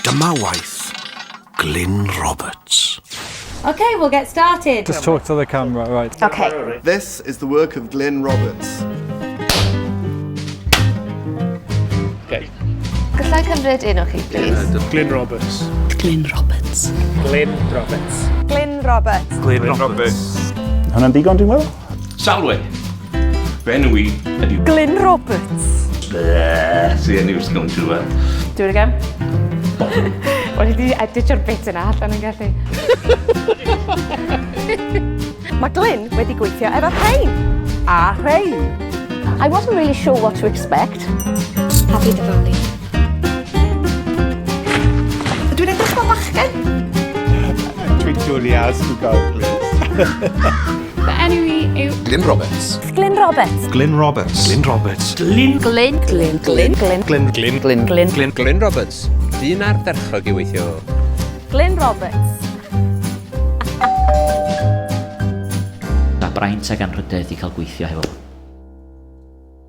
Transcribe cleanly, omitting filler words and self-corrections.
Dyma waith Glyn Roberts. Okay, we'll get started. Just talk to the camera, right. Okay. This is the work of Glyn Roberts. Okay. Gallai cymryd un o chi, please? Glyn Roberts. Glyn Roberts. Glyn Roberts. Glyn Roberts. Glyn Roberts. Hwnna'n digon, dwi'n meddwl? Salwe. Fy enw i ydy... Glyn Roberts. See, I knew it was going too well. Do it again. Wel, i di editio'r bit yna allan yn gallu. Mae Glyn wedi gweithio efo rhain. A rhain. I wasn't really sure what to expect. Happy Diwali. Dwi'n edrych fel bachgen. Dwi'n dwlu as to go, please. Fy enw i yw Glyn Roberts. Glyn Roberts. Glyn Roberts. Glyn Roberts. Glyn. Glyn. Glyn. Glyn. Glyn. Glyn. Glyn. Glyn. Glyn. Glyn Roberts. Dyn ardderchog i weithio. Glyn Roberts. A braint ag anrhydedd i cael gweithio hefo.